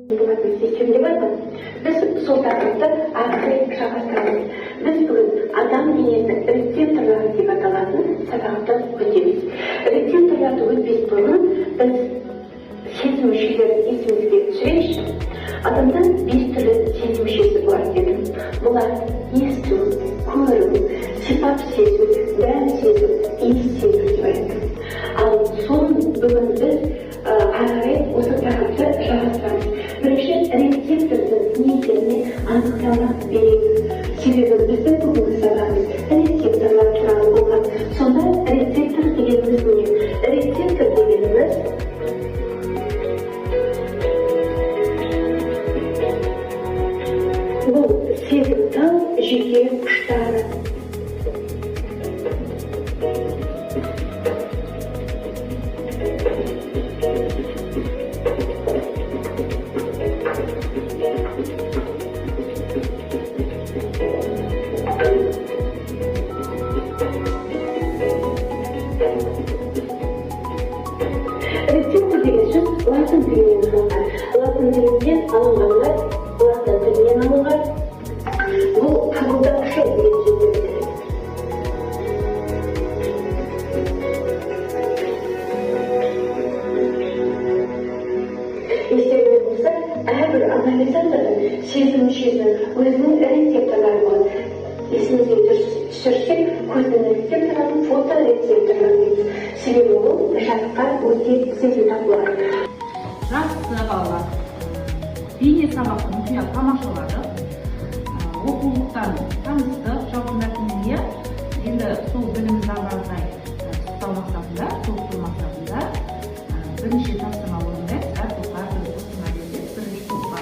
Болатын естеріңде бар ма? Біз сол тақырыпты ары қарай жалғастырамыз. Біз бүгін адам денесінің рецепторлары деп аталатын сабақты өтеміз. Рецепторларды өтпес бұрын біз сезім мүшелерін есімізге түсірейікші. Адамда бес түрлі сезім мүшесі болады дедім. Бұлар: есту, көру, сипап сезу, дәм сезу, иіс сезу деп айттым. Ал соны бүгін біз ары қарай осы тақырыпты жалғастырамыз. Бірінші рецептордың не екеніне анықтама берейік, себебі біздің бүгінгі сабағымыз рецепторлар туралы болған. Сонда рецептор дегеніміз не? Рецептор дегеніміз — бұл сезімтал жүйке ұштары. Рецептор деген сөз латын тілінен алынған. Латын тілінен алынғандар, латын тілінен алынған. Бұл қабылдаушы деген сөзді білдіреді. Естеріңізде болса, әрбір анализатордың, сезім мүшесінің өзінің рецепторлары болады. Есімізге түсірсек, көздің рецепторларын фоторецепторлар дейміз, себебі ол жарыққа өте сезімтал болады. Жақсы, балалар. Бейне сабақты мұқият тамашаладық. Оқулықтан таныстық жалпы мәтінмен, иә. Енді сол білімімізді ары қаратай пысықтау мақсатында, толықтыру мақсатында бірнеше тапсырма орындаймыз. Әр топқа әртүрлі тапсырма беріледі. Бірінші топқа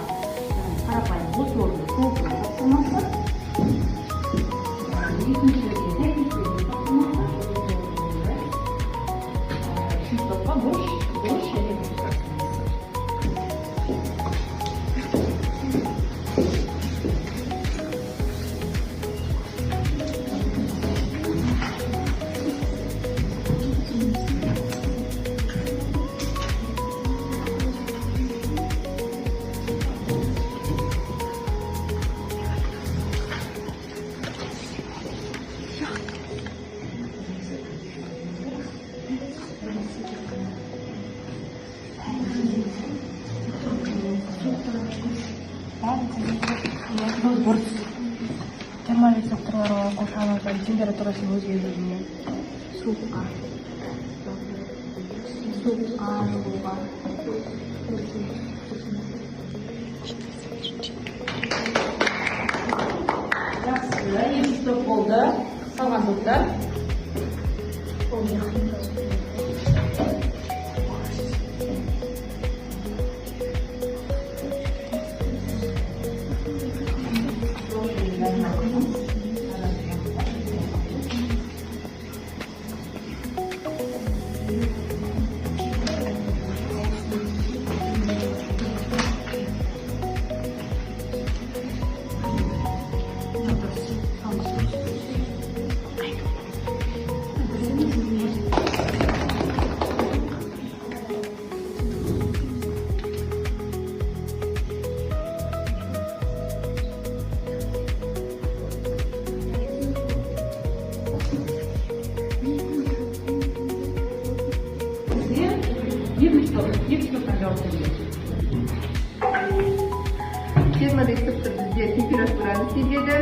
қарапайым бос орынды толтыру тапсырмасы. Екіншіге сәйкестендіру тапсырмасы. Үшінші топқа бұрыш және бұрыш тапсырмасы. Бұл бұрыс. Терморецепторлар олар қоршаған ортаның температурасының өзгеруіне, суыққа, жылуға. Жақсы, екінші топ болды. Қалған топтар. Бізде екінші топ, екінші топтан жауап беріңдер. Терморецептор бізде температураны сезеді,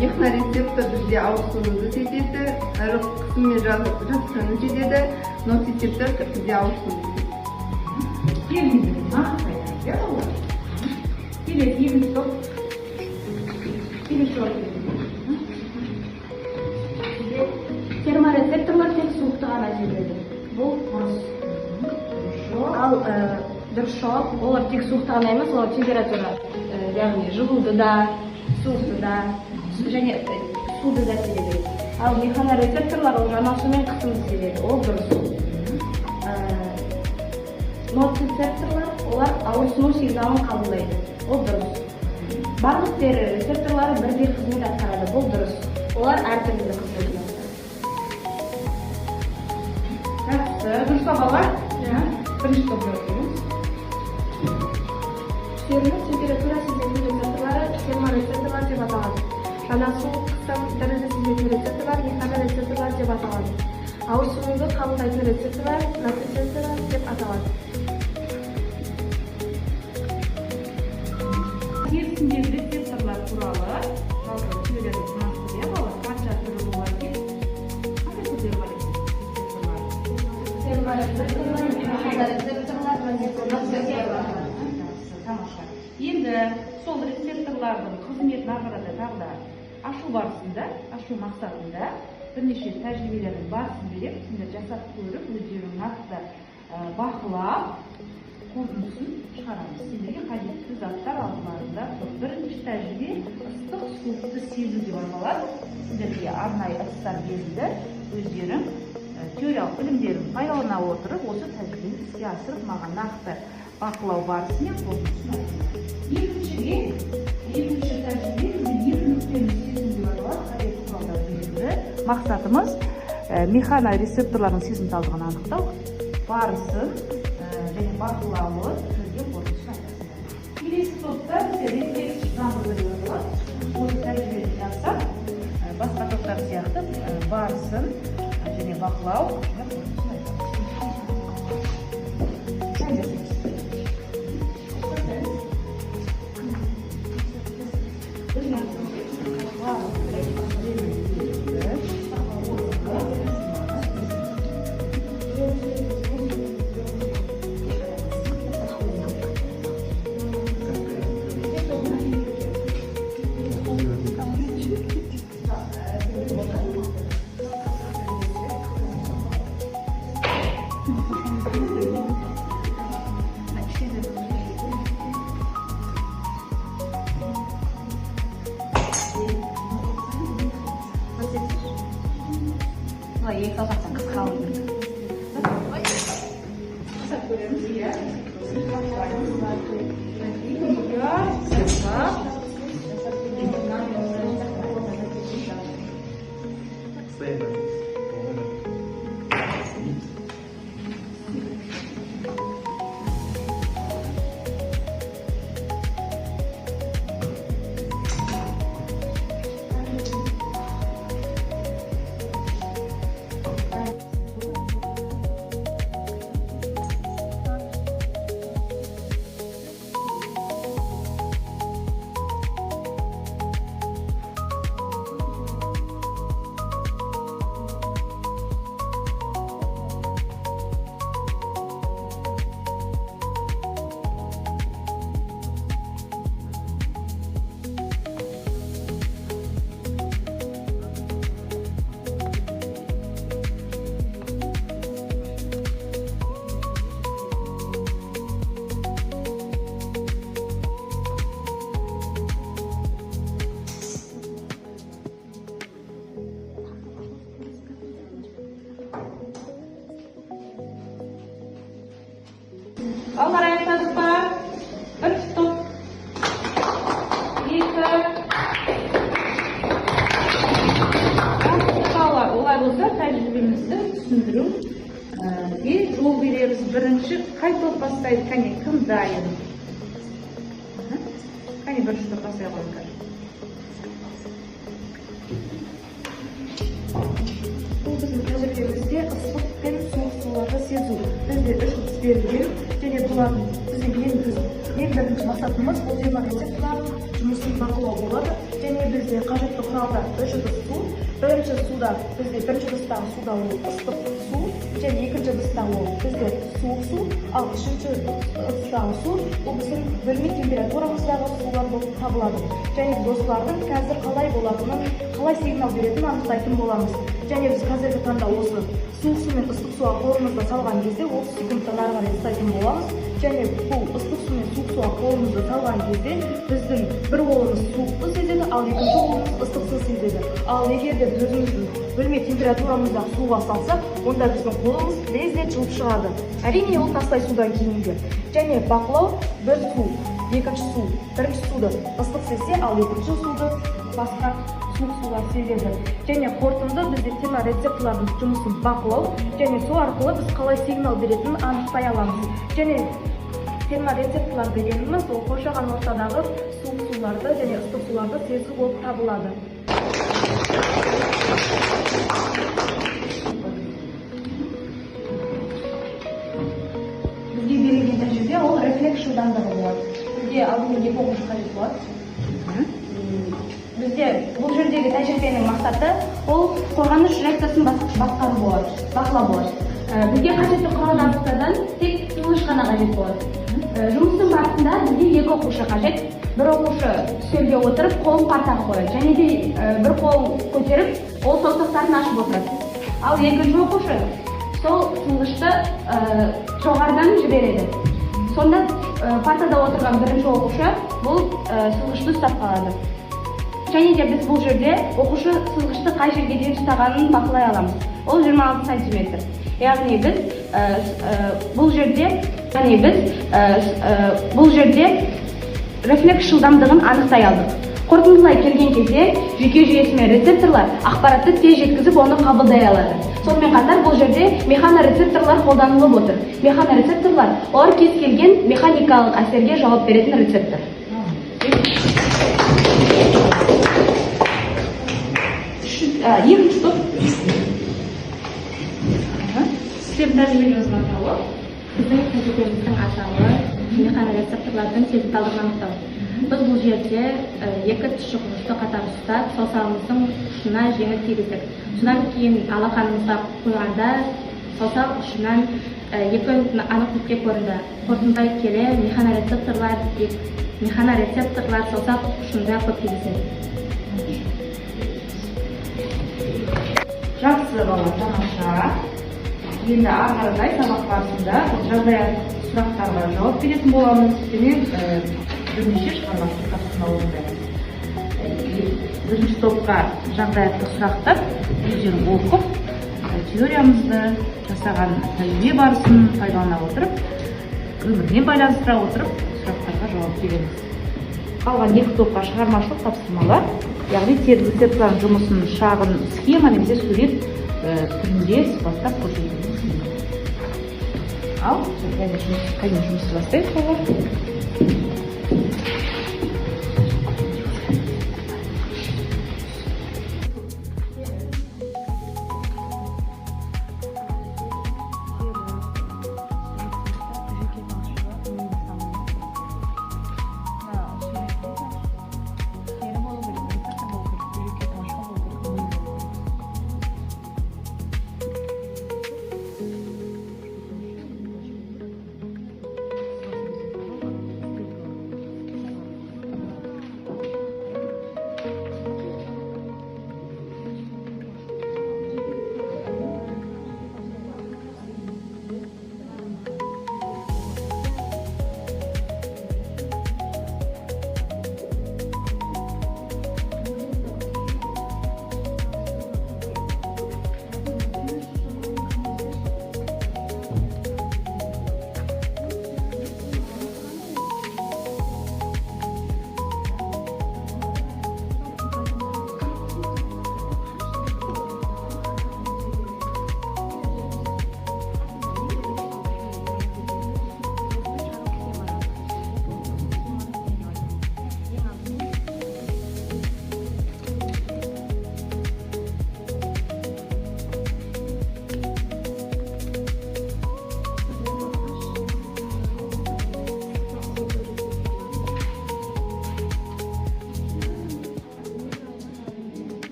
механорецептор бізде ауырсынуды сезеді, қысым мен жабысқанын сезеді, ноцицептор бізде ауырсынуды сезеді. Келіңіздер, нақты айтайық, иә, балалар. Келесі екінші топ. Келесі жауап беріңдер. Терморецепторлар тек суықты ғана сезеді. Бұл бұрыс. Ал дұрыс жауап: олар тек суықты ғана емес, олар температура, яғни жылуды да, суықты да және суды да сезеді. Ал механорецепторлар ол жанасу мен қысымды сезеді. Ол дұрыс. Ноцицепторлар олар ауырсыну сигналын қабылдайды. Ол дұрыс. Барлық тері рецепторлары бірдей қызмет атқарады. Бұл дұрыс. Олар әртүрлі қызмет атқарады. Жақсы, дұрыс па, балалар? Иә. Бірінші топ жауап беріңіз. Терінің температура сезетін рецепторлары терморецепторлар деп аталады. Жанасу, қысым, дірілді сезетін рецепторлар механорецепторлар деп аталады. Ауырсынуды қабылдайтын рецепторлар ноцицепторлар деп аталады. Терісіндегі рецепторлар туралы жалпы теорияда таныстық, иә, балалар? Қанша түрі болады екен? Қандай түрлері бар екен рецепторлардың? Терморецепторлар, механорецепторлар, ноцицепторлар. Жақсы, тамаша. Енді сол рецепторлардың қызметін ары қарата тағы да ашу барысында, ашу мақсатында бірнеше тәжірибелердің барысын беремін. Сендер жасап көріп, өздерің нақты бақылап, қорытындысын шығарамыз. Сендерге қажетті заттар алдыларында тұр. Бірінші тәжірибе ыстық суықты сезу деп аталады. Сендерге арнайы ыдыстар берілді. Өздерің теориялық білімдерін пайдалана отырып, осы тәжірибені іске асырып, маған нақты бақылау барысымен қорытындысын айтыңдар. Екінші тәжірибе бізде екі нүктені сезу деп аталады. Қажетті құралдар берілді. Мақсатымыз механорецепторлардың сезімталдығын анықтау барысын және бақылауын түрде қорытындысын айтасыңдар. Келесі топта бізде рефлекс шыдамдылығы деп аталады. Осы тәжірибені жасап, басқа топтар сияқты барысын және бақылау және қорытындысын айтамыз. Дайын жасаймыз. Былай екі саусақтан қысқа алу керек. Жасап көреміз, иә. Мұқият жасап. Балалар, аяқтадық па? Бірінші топ. Екі. Жақсы, балалар, олай болса тәжірибемізді түсіндіруге жол береміз. Бірінші қай топ бастайды? Кәне, кім дайын? Аха. Кәне, бірінші топ бастай қойыңдар. Бұл біздің тәжірибемізде ыстық пен суық суларды сезу. Бізде үш ыдыс берілген және бұлардың біздің ең бірінші мақсатымыз бұл терморецепторлардың жұмысын бақылау болады. Және бізде қажетті құралдар үш ыдыс су. Бірінші суда бізде бірінші ыдыстағы суда ол ыстық су, және екінші ыдыста ол бізде суық су, ал үшінші ыдыстағы су ол біздің бөлме температурамыздағы сулар болып табылады. Және біз осылардың қазір қалай болатынын, қалай сигнал беретінін анықтайтын боламыз. Және біз қазіргі таңда осы суық су мен ыстық суға қолымызды салған кезде 30 секундтан ары қарай ұстайтын боламыз. Және бұл ыстық су мен суық суға қолымызды салған кезде біздің бір қолымыз суықты сезеді, ал екінші қолымыз ыстықты сезеді. Ал егер де біз өзіміздің бөлме температурамыздағы суға салсақ, онда біздің қолымыз лезде жылып шығады. Әрине, ол тастай судан кейінгі. Және бақылау бір су, екінші су, бірінші суды ыстық сезсе, ал екінші суды басқа суық сулар сезеді. Және қорытынды бізде терморецепторлардың жұмысын бақылау және сол арқылы біз қалай сигнал беретінін анықтай аламыз. Және Терморецепторлар дегеніміз ол қоршаған ортадағы суық суларды және ыстық суларды сезу болып табылады. Бізге берілген тәжірибе ол рефлекс жылдамдығы болады. Бізге алдымен екі оқушы қажет болады. Бізде бұл жердегі тәжірибенің мақсаты ол қорғаныш реакциясын басқару болады, бақылау болады. Бізге қажетті құрал жабдықтардан тек сызғыш қана қажет болады. Жұмыстың барысында бізге екі оқушы қажет. Бір оқушы үстелге отырып, қолын партаға қояды және де бір қолын көтеріп, ол саусақтарын ашып отырады. Ал екінші оқушы сол сызғышты жоғарыдан жібереді. Сонда партада отырған бірінші оқушы бұл сызғышты ұстап қалады. Және де біз бұл жерде оқушы сызғышты қай жерге дейін ұстағанын бақылай аламыз. Ол 26 сантиметр. Яғни біз бұл жерде, яғни біз бұл жерде рефлекс жылдамдығын анықтай алдық. Қорытындылай келген кезде жүйке жүйесі мен рецепторлар ақпаратты тез жеткізіп, оны қабылдай алады. Сонымен қатар бұл жерде механорецепторлар қолданылып отыр. Механорецепторлар олар кез келген механикалық әсерге жауап беретін рецептор. Екінші топ. Сіздердің тәжірибелеріңіздің атауы? Біздің тәжірибеміздің атауы механорецепторлардың сезімталдығын анықтау. Біз бұл жерде екі тіс ұшты қатар ұстап, саусағымыздың ұшына жеңіл тигіздік. Содан кейін алақанымызға қойғанда саусақ ұшынан екі анық нүкте көрінді. Қорытындылай келе механорецепторлар саусақ ұшында көп кездеседі. Жақсы, балалар, тамаша. Енді ары қаратай сабақ барысында жағдаяттық сұрақтарға жауап беретін боламыз және бірнеше шығармашылық тапсырма орындаймыз. Бірінші топқа жағдаяттық сұрақтар өздері оқып, теориямызды жасаған тәжірибе барысын пайдалана отырып, өмірмен байланыстыра отырып сұрақтарға жауап береміз. Қалған екі топқа шығармашылық тапсырмалар, яғни рецепторлардың жұмысын шағын схема немесе сурет түрінде сипаттап көрсетуіміз мүмкін. Ал, қайда жұмысты бастайық, балалар?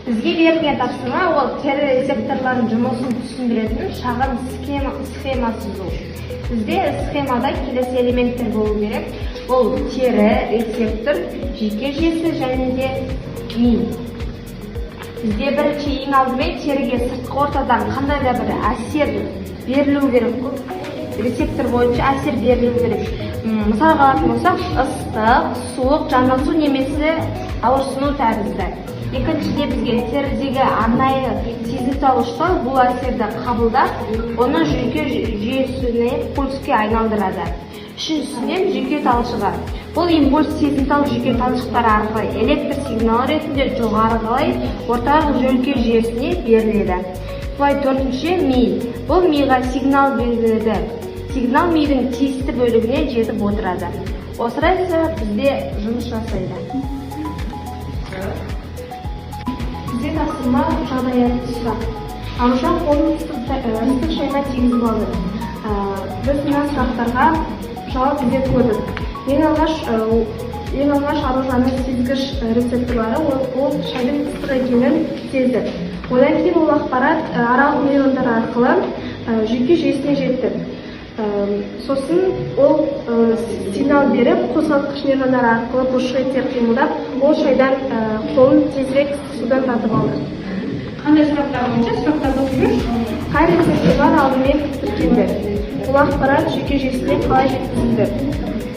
Бізге берілген тапсырма ол тері рецепторларының жұмысын түсіндіретін шағын схема сызу. Бізде схемада келесі элементтер болу керек. Ол тері, рецептор, жүйке жүйесі және де ми. Бізде бірінші ең алдымен теріге сыртқы ортадан қандай да бір әсер берілу керек. Рецептор бойынша әсер берілу керек. Мысалға алатын болсақ, ыстық, суық, жанасу немесе ауырсыну тәрізді. Екіншіде, бізге терідегі арнайы сезімтал ұштар бұл әсерді қабылдап, оны жүйке жүйесіне пульске айналдырады. Үшіншісінен, жүйке талшығы. Бұл импульс сезімтал жүйке талшықтары арқылы электр сигналы ретінде жоғары қарай орталық жүйке жүйесіне беріледі. Солай, төртінші, ми. Бұл миға сигнал беріледі. Сигнал мидың тиісті бөлігіне жетіп отырады. Осылайша бізде жұмыс жасайды. Бізде тапсырма, жағдаятты сұрақ. Аружан қолын ыстық шайға тигізіп алды. Біз мына сұрақтарға жауап іздеп көрдік. Ең алғаш Аружанның сезгіш рецепторлары ол шайдың ыстық екенін сезді. Одан кейін ол ақпарат аралық нейрондар арқылы жүйке жүйесіне жетті. Сосын ол сигнал беріп, қозғалтқыш нейрондар арқылы бұлшықеттер қимылдап, ол шайдан қолын тезірек судан тартып алды. Қандай сұрақтар бойынша? Сұрақтарды оқып жіберші. Қай рецепторлар алдымен тіркелді? Бұл ақпарат жүйке жүйесіне қалай жеткізілді?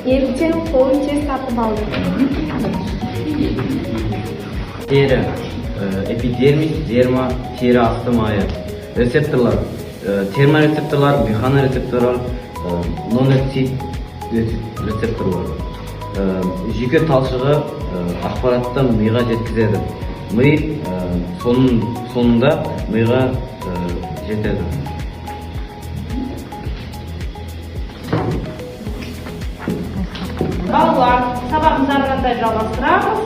Неліктен қолын тез тартып алды? Тері, эпидермис, дерма, тері асты майы. Рецепторлар, терморецепторлар, механорецепторлар, ноцицепторлар. Жүйке талшығы ақпаратты миға жеткізеді. Ми соңында миға жетеді. Балалар, сабағымызды ары қаратай жалғастырамыз.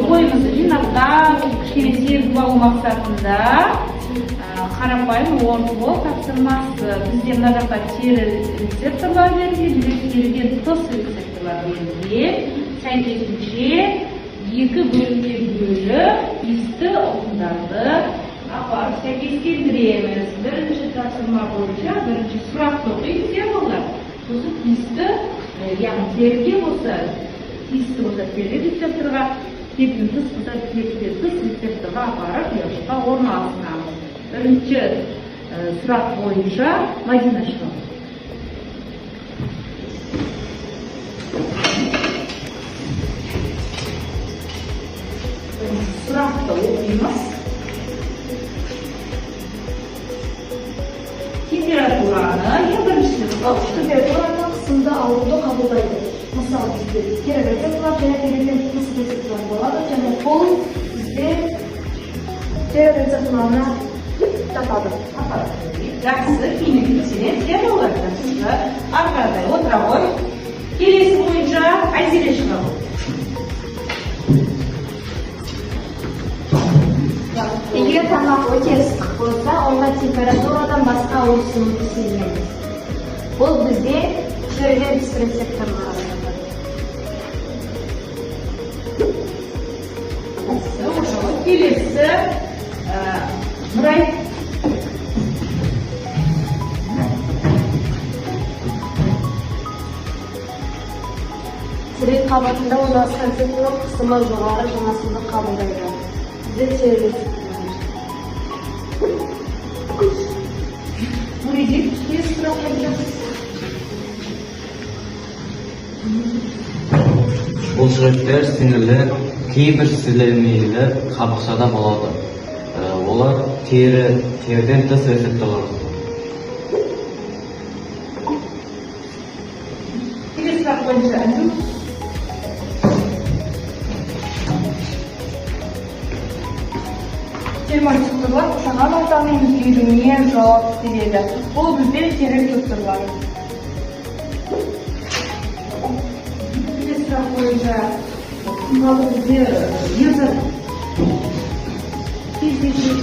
Ойымызды жинақтап, кішкене сергіп алу мақсатында қарапайым орынбол тапсырмасы. Бізде мына жақта тері рецепторлар берілген және теріден тыс рецепторлар берілген. Сәйкесінше, екі бөлімге бөліп, тиісті ұғымдарды апарып сәйкестендіреміз. Бірінші тапсырма бойынша бірінші сұрақты оқимыз, иә, балалар? Сосын тиісті, яғни теріге болса, тиісті болса, тері рецепторға, теріден тыс болса, теріден тыс рецепторға апарып ұяшыққа орналастырамыз. Бірінші сұрақ бойынша Мадина шығады. Бірінші сұрақты оқимыз. Температураны ең бірінші. Температураны, қысымды, ауруды қабылдайды. Мысалы, бізде тері рецепторлар және теріден тыс рецепторлар болады және бұл бізде тері рецепторларына жатады. Жақсы, кейін тексереміз, иә, балалар? Жақсы, ары қаратай отыра ғой. Келесі бойынша Айзере шығады. Егер тамақ өте ыстық болса, онда температурадан басқа ауырсынуды сезінеміз. Бұл бізде теріден тыс рецепторлар жатады. Жақсы, отыра. Келесі Нұрай. Тірек қабатында орналасқан рецепторлар қысымы жоғары жанасуды қабылдайды. Бізде тері рецепторлары. Нұридин, келесі сұрақ бойынша. Бұлшықеттер, сіңірлер, кейбір сілемейлі қабықшада болады. Олар теріден тыс рецепторлар. Келесі сұрақ бойынша Інжу. Терморецепторлар қоршаған ортаның өзгеруіне жауап береді. Бұл бізде тері рецепторлары. Келесі сұрақ бойынша кім қалды бізде? Ерзат. Тез, тез, тез, тез.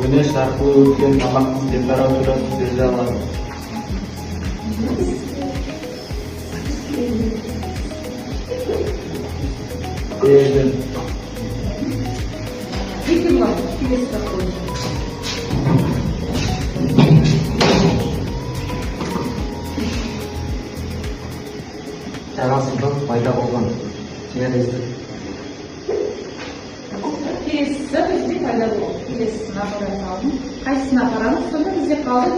Өңеш арқылы өткен тамақтың температурасын сезе алады. Теріден. Еркебұлан, келесі сұрақ бойынша. Жағасыздан пайда болған тері Келесісі бізде пайда болды. Келесісін ашып. Екіншісін апарамыз. Сонда бізде қалды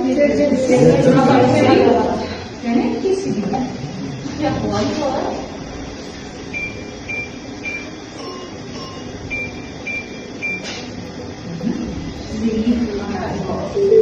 және кесеге. Мұқият боламыз, балалар. Сізде екі ғана.